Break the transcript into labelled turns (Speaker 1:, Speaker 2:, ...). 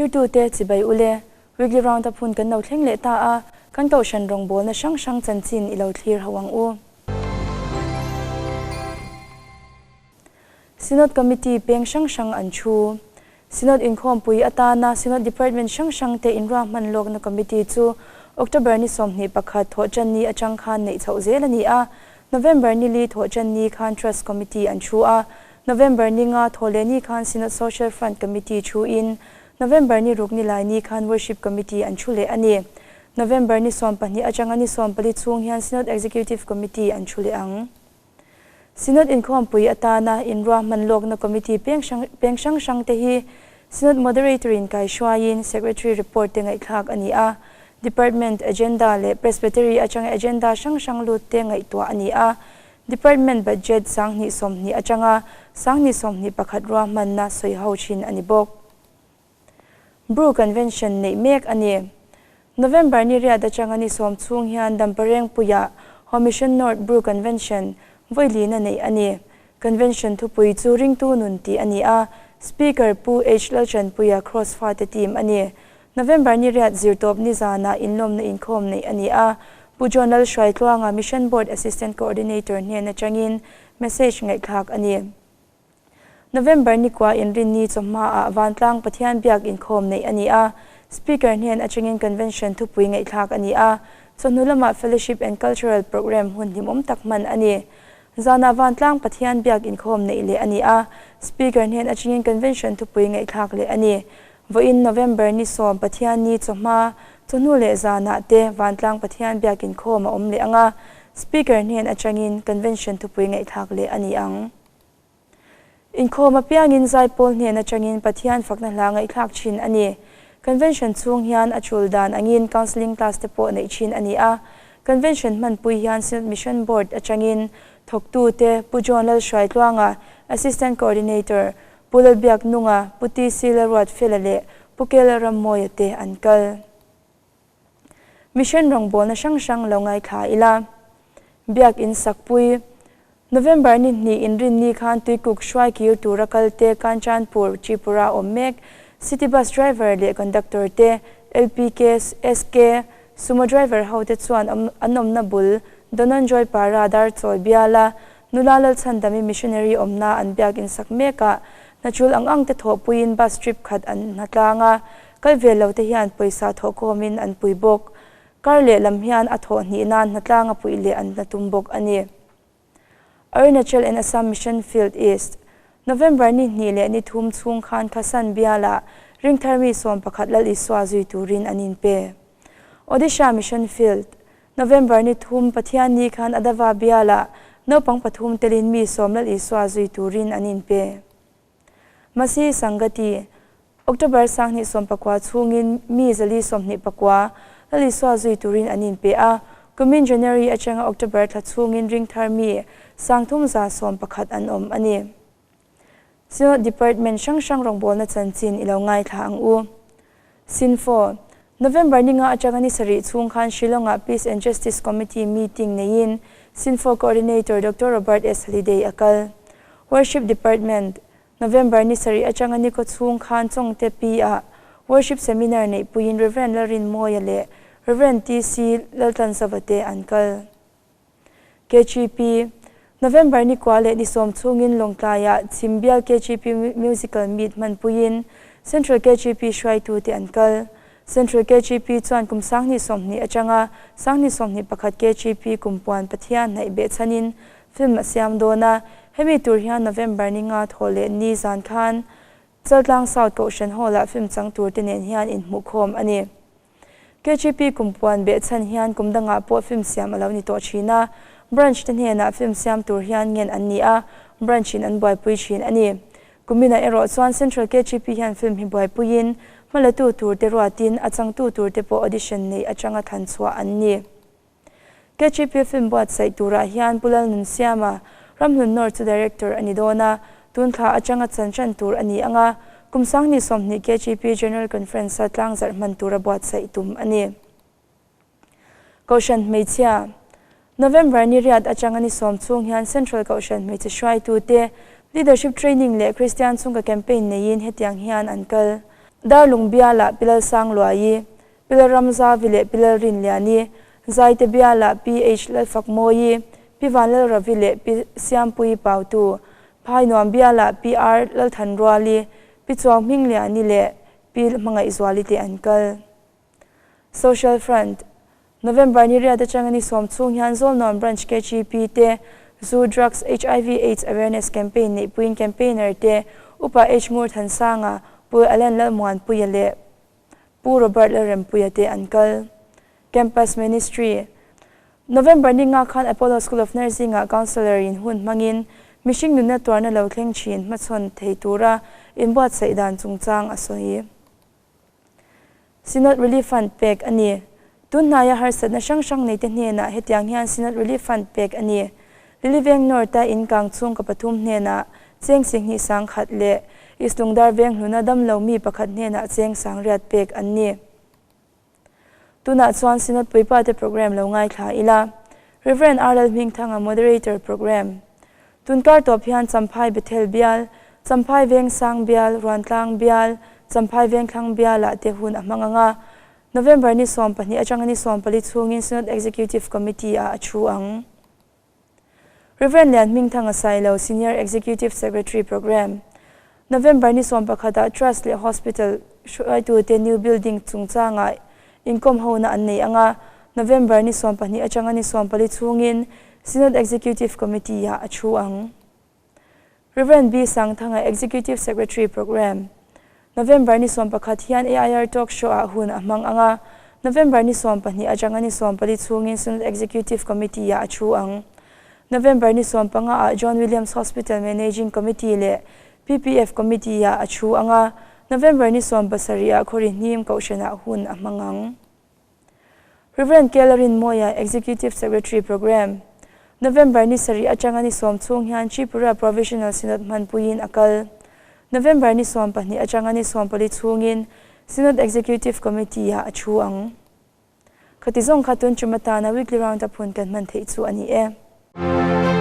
Speaker 1: Thlirtute chibai ule, Weekly Roundup hun kan lo thleng leh ta a, kan kohhran rawngbawlna hrang hrang chanchin i lo thlir ho ang u. Synod Committee peng hrang hrang an thu. Synod inkhawmpui atana Synod Department hrang hrang te inruahman lawkna Committee chu October ni 21 thawhtanni atang khan neih chhoh zel a ni a, November ni li thawhtanni khan Trust Committee an thu a, November ni nga thawhlehni khan Synod Social Front Committee thuin November ni ruk ni laini khan Worship Committee an thu leh a ni. November ni 12 atanga ni 14 chhung hian Synod Executive Committee an thu leh ang. Synod inkhawmpui atana inruahman lawkna Committee peng hrang peng hrang hrang te hi Synod Moderator in kaihruaiin Secretary report te ngaihthlak a ni a, Department agenda leh Presbytery atanga agenda hrang hrang lut te ngaihtuah a ni a, Department budget 2020 atanga 2021 ruahmanna sawi ho thin a ni bawk. Bru Convention neih mek a ni. November ni riat atanga ni 10 chhung hian Dampareng puia Ho Mission North Bru Convention vawi lina neih a ni. Convention thupui chu ringtu nun tih a ni a, Speaker Pu H Lalchanpuia Cross fate team a ni. November ni riat zirtawp ni zana inlawmna inkhawm neih a ni a, Pu John Lalhruaitluanga Mission Board Assistant Coordinator hnen atangin message ngaihthlak a ni. November ni kwa inrin ni chawhma ah Vantlang Pathian biak inkhawm neih a ni a, Speaker hnen atangin Convention thupui ngaihthlak a ni a, chawhnu lamah Fellowship and Cultural Program hun hlimawm tak hman a ni. Zana Vantlang Pathian biak inkhawm neih leh a ni a, Speaker hnen atangin Convention thupui ngaihthlak leh a ni. Vawiin November ni 10 Pathian ni chawhma chawhnu leh zana te Vantlang Pathian biak inkhawm a awm leh anga, Speaker hnen atangin Convention thupui ngaihthlak leh a ni ang. Inkhawm apiangin zaipawl hnen atangin Pathian fakna hla ngaihthlak thin a ni. Convention chhung hian a tul dan angin counselling class te pawh neih thin a ni a. Convention hmanpui hian Synod Mission Board atangin thawktu te Pu John Lalhruaitluanga, Assistant Coordinator, Pu Lalbiak Nunga, Pu TC Lalruat Fela leh Pu Kela Rammawia te an kal. Mission rawngbawlna hrang hrang lo ngaithla ila. Biak in sakpui. November ni hnih inrin ni khan Tuikuk hruai kir tura kalte Kanchanpur, Tripura awm mek, City Bus driver leh conductor te, LPK, SK, Sumo driver ho te chuan an awmna bul Dhananjoy Para Darchawi biala nula Lalchhandami missionary awmna an biak in sak mekah hnatul ang ang te thawhpuiin bus trip khat an hnatlang a, kal vel lo te hian pawisa thawhkhawmin an pui bawk. Kar leh lam hian a thawh hnih nan hnatlang a puih leh an hnatum bawk a ni. Arunachal and Assam Mission Field East, November ni hnih leh ni thum chhung khan Khasan biala ringthar mi 11 Lal Isua zui turin an inpe. Odisha Mission Field, November ni thum Pathian ni khan Adava biala naupang pathum telin mi 10 Lal Isua zui turin an inpe. Masi Sangati, October 2019 chhungin mi 429 Lal Isua zui turin an inpe a, kumin January atanga October thla chhungin ringthar mi 311 an awm a ni. Synod Department hrang hrang rawngbawlna chanchin i lo ngaithla ang u. Synfo, November ni nga atanga ni sarih chhung khan Shillong-ah Peace and Justice Committee meeting neiin Synfo Coordinator Dr. Robert S. Haliday a kal. Worship Department, November ni sarih atanga ni khaw chhung khan Chawngte P-ah Worship Seminar neih puiin Reverend Lalrin Mawia leh Reverend TC Laltlansava te an kal. KGP, November ni kwa leh ni 10 chhungin Lawngtlaiah Chhimbial KGP Musical Meet hmanpuiin Central KGP hruaitu te an kal. Central KGP chuan kum 2020 atanga 2021 KGP kumpuan Pathian hnaih beh chhanin film a siam dawn a, hemi tur hian November ni nga thaw leh ni zan khan Chaltlang South Kohhran Hall-ah film chang tur te nen hian inhmuhkhawm a ni. KGP kumpuan beh chhan hian kum dangah pawh film siam a lo ni tawh thin a, branch te hnenah film siam tur hian ngen an ni a, branch in an buaipui thin a ni. Kumina erawh chuan Central KGP hian film hi buaipuiin hmalatu tur te ruatin a changtu tur te pawh audition nei atanga thlan chhuah an ni. KGP film buatsaih turah hian Pu Lalnun Siama, Ramhlun North chu director a ni dawn a, tun thla atanga chanchan tur a ni anga, kum 2020 KGP General Conference a tlang zarh hman tura buatsaih tum a ni. Kohhran hmeichhia, November ni riat atanga ni 10 chhung hian Central Kohhran hmeichhe hruaitu te Leadership Training leh Christian chhungka campaign neiin hetiang hian an kal. Darlung bialah Pi Lalsangluaii, Pi Lalramzavi leh Pi Lalrinliani, Zaite bialah PH Lalfakmawii, Pi Vanlalravi leh Pi Siampuii Pautu, Phainuam bialah Pi R Lalthanruali, Pi Chuauhmingliani leh Pi Hmangaihzuali te an kal. Social Front, November ni riat atanga ni sawm chhung hian Zawlnuam Branch KGP te Zu, Drugs, HIV Aids Awareness Campaign neihpuiin Campaigner te Upa H Ngurthansanga, Pu Allen Lalmuanpuia leh Pu Robert Lalrempuia te an kal. Campus Ministry, November ni nga khan Apollo School of Nursing ah Counsellor in hun hmangin mihring nunna tuarna lo thleng thin hmachhawn thei tura inbuatsaih dan chungchang a sawi. Synod Relief Fund pek a ni. Tun hnaia harsatna hrang hrang neite hnenah hetiang hian Synod Relief Fund pek a ni. Liliveng North-a in kang chhungkaw pathum hnenah cheng singhnih sang khat leh East Lungdar veng hluna damlo mi pakhat hnenah cheng sang riat pek an ni. Tunah chuan Synod puipate programme lo ngaithla ila. Rev. R. Lalhmingthanga Moderator Programme. Tunkar tawp hian Champhai Bethel bial, Champhai Vengsang bial, Ruantlang bial, Champhai Vengthlang bialah te hun a hmang ang a. November ni 12 atanga ni 14 chhungin Synod Executive Committee ah a thu ang. Rev. Lianhmingthanga Sailo, Senior Executive Secretary Programme, November ni 11 ah Trust leh Hospital hruaitute New Building chungchangah inkawm hona an nei ang a, November ni 12 atanga ni 14 chhungin Synod Executive Committee ah a thu ang. Rev. B. Sangthanga Executive Secretary Programme, November ni 11 hian AIR Talk Show ah hun a hmang ang a, November ni 12 atanga ni 14 chhungin Synod Executive Committee ah a thu ang. November ni 15 ah John Williams Hospital Managing Committee leh PPF Committee ah a thu ang a, November ni 17 ah Khawrihnim Kohhranah hun a hmang ang. Rev. Kela Rinmawia, Executive Secretary Programme, November ni sarih atanga ni sawm chhung hian Tripura Provisional Synod hmanpuiin a kal. November ni 12 atanga ni 14 chhungin Synod Executive Committee-ah a thu ang. Khati zawng kha tun tum atana Weekly Roundup hun kan hman theih chu a ni e.